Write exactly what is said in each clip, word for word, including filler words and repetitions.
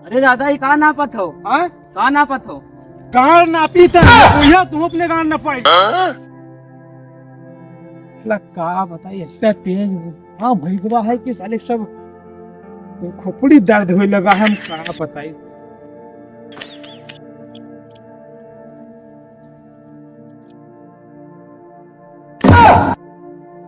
अरे दादा, ये का नापत हो? हाँ? का नापत हो? गाड़ नापी त भैया, तू अपने गाड़ ना पाई। ला का बताई, इतना तेज हो। हाँ, भैया है कि साले सब खोपड़ी दर्द होए लगा है, हम का बताई।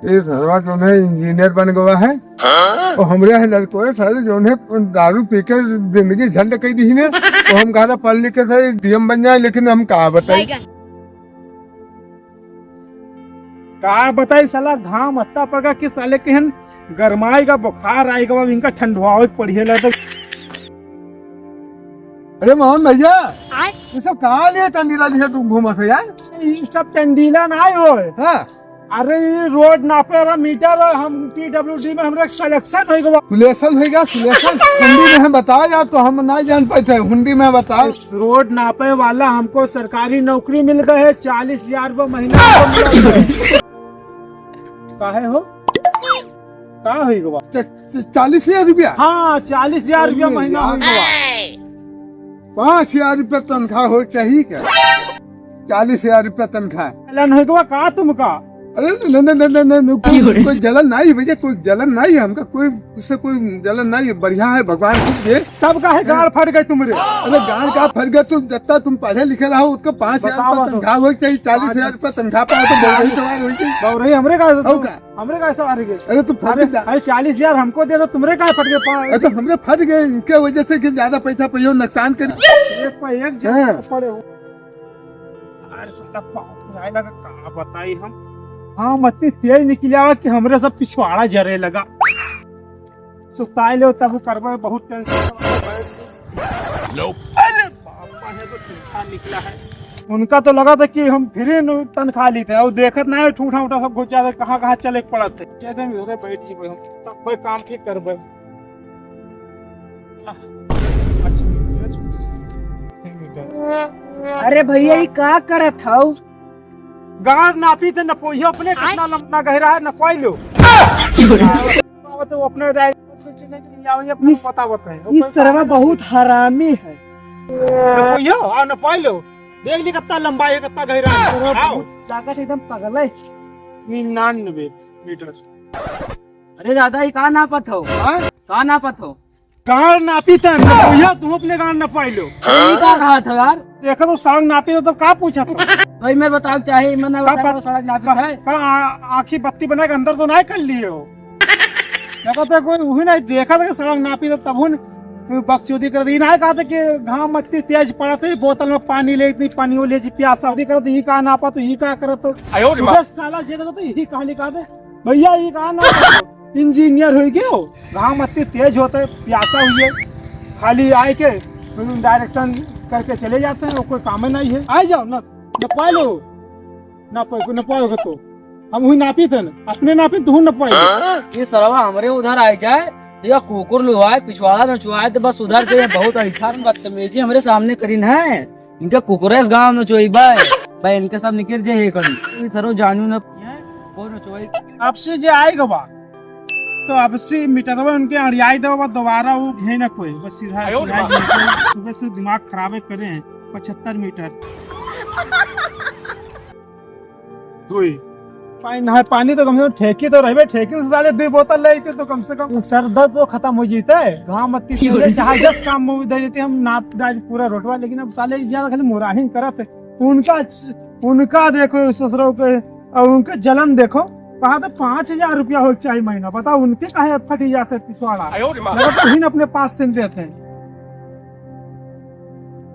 ये सरवा जौन है इंजीनियर बन गवा है। हाँ? और हमरे है लड़को है साले जौन है दारू पी के जिंदगी झंड कई दी ने। तो हम कहा था पढ़ लिख के साले डीएम बन जाए, लेकिन हम का बताई। का बताई साला, घाम अत्ता पड़गा कि साले के हन गरमाई का बुखार आई गवा, इनका ठंडवावे के पड़िए ला तो। अरे मोहन भैया, आय? ये सब कहाँ लिए टंडीला लिए तुम घूमत हो यार? ये सब टंडीला ना आए हो। हाँ। अरे ये रोड नापे वाला मीटर है, हम पीडब्ल्यूडी में हमरे सिलेक्शन हो गवा। सिलेक्शन हो गया, सिलेक्शन। हिंदी में हम बताओ यार, तो हम ना जान पाते हैं, हिंदी में बताओ। इस रोड नापे वाला हमको सरकारी नौकरी मिल गए है, चालीस हजार रुपये महीना हमको मिला है। काहे हो? का होई गवा? च-, च-, चालीस हजार रुपया? हाँ, चालीस हजार रुपया अरे महीना यार। होई गवा। पाँच हजार रुपया तनख्वाह हो चाहिए क्या? चालीस हजार रुपया तनख्वाह। जलन होई गवा का तुमका? अरे न, न, न, न, न, न, कोई, कोई जलन नहीं भैया, कोई जलन नहीं है हमका, कोई, उससे कोई जलन नहीं है, बढ़िया है भगवान खुद दे। तब काहे गाड़ फट गए तुमरे? अरे गाड़ का फट गया, तुम जितना तुम पढ़े लिखे रहो, उसका पाँच हजार बताओ, रुपया बताओ। तनख्वाह हो चाहिए, चालीस हजार रुपया तनख्वाह पाओ तो बहुत ही सवाल हो गई। बहुत रही हमरे का हो का? हमरे का सवाल है? अरे तो फट अरे, जा। अरे चालीस हजार हमको दे दो, तुमरे का फट गए पा-, अरे तो हमरे फट गए, इनके वजह से कि ज्यादा पैसा पे नुकसान कर। एक पे एक जन हाँ। पड़े हो। अरे साला बाप रे, आए लगा, का बताई हम। हाँ, मत्ती तेज निकल आवा कि हमरे सब पिछवाड़ा जरे लगा। सुताई ले तब करबे, बहुत टेंशन। अरे बाप रे, तो ठूठा निकला है। उनका तो लगा था कि हम फ्री नु तनख्वाह लेते हैं, और देखत ना है ठूठा उठा सब घुस जाते, कहाँ कहाँ चले के पड़त है। कहते हैं, "उधरे बैठ जी भाई, हम तब कोई काम ठीक करबे।" अरे भैया, ई का करत हौ? गाड़ नापी थे, नपोइयो अपने कितना लंबा गहरा है, नपाई लो। तो अपने राय, अपने इस, बतावत है। इस सरवा बहुत हरामी है। नपोइयो, आओ नपाई लो। देख ली कितना लंबा है, कितना गहरा है। सरवा आओ। बहुत ताकत एकदम पगल है। निन्यानवे मीटर। अरे दादा, ई का नापत हो? हाँ? का नापत हो? गाड़ नापी त भैया, तू अपने गाड़ नपाई लो। ई का कहा था यार? देखो तो सड़क नापी तो, तो का पूछा था? भाई मैं बताओ चाहे, मैं ना का बताऊँ पत-, सड़क नापी का, है? का आ-, आँखी बत्ती बना के अंदर तो ना कर लिए हो? देखो तो कोई वही नहीं देखा था कि सड़क नापी तो तब हुन तू बकचोदी कर दी। ना कहा था कि घाम मत्ती तेज पड़ा था, बोतल में पानी ले, इतनी पानी वो ले जी, प्यासा होती कर दी, ई का नापा तो ई का करत हो? आयो रे माँ। सुबह साला जे देखो तो यही कहानी कहा दे। भैया, ई का नापा तो? इंजीनियर हो गए हो, घाम अति तेज होता है, प्यासा हुई है, खाली आए के डायरेक्शन करके चले जाते हैं, वो कोई काम नहीं है। आ जाओ ना, नपाई लो, ना पाए, ना पाओगे तो हम हुई नापी थे ना, अपने नापी तू नपाई लो। ये सरवा हमरे उधर आ जाए, तो या कुकुर लुहाए, पिछवाड़ा नचवाए, तो बस उधर के बहुत अच्छा बदतमीजी हमरे सामने करीन है। इनका कुकुरेस गाँव नचोई बा, भाई इनके सब निकल जाए ये करी। ये सरो जानू न पिए, वो नचोई। अब से जे आएगा बा, तो अब से मीटरवा उनके अड़ियाई देवा बा, दोबारा वो है ना कोई, बस सीधा, आयो रे सीधा बाप। ही सुबह से दिमाग खराबे करे हैं, पचहत्तर मीटर। दुई। पानी ना है, पानी तो कम से कम ठेकी तो रहबे, ठेकी से साले दुई बोतल ले आते तो कम से कम सर दर्द तो खत्म हो जीते। घाम मत पीते, चाहे जस काम में भी दे देते हम नाप दाज पूरा रोटवा, लेकिन अब साले ज्यादा खाली मुराही करत है। उनका, उनका देखो ससुरों के, और उनका जलन देखो। कहा तो पाँच हजार रुपया हो चाहिए महीना, बताओ उनके काहे फटी जाते पिछवाड़ा। आयो रे माँ। लगा तो ही अपने पास से देते हैं।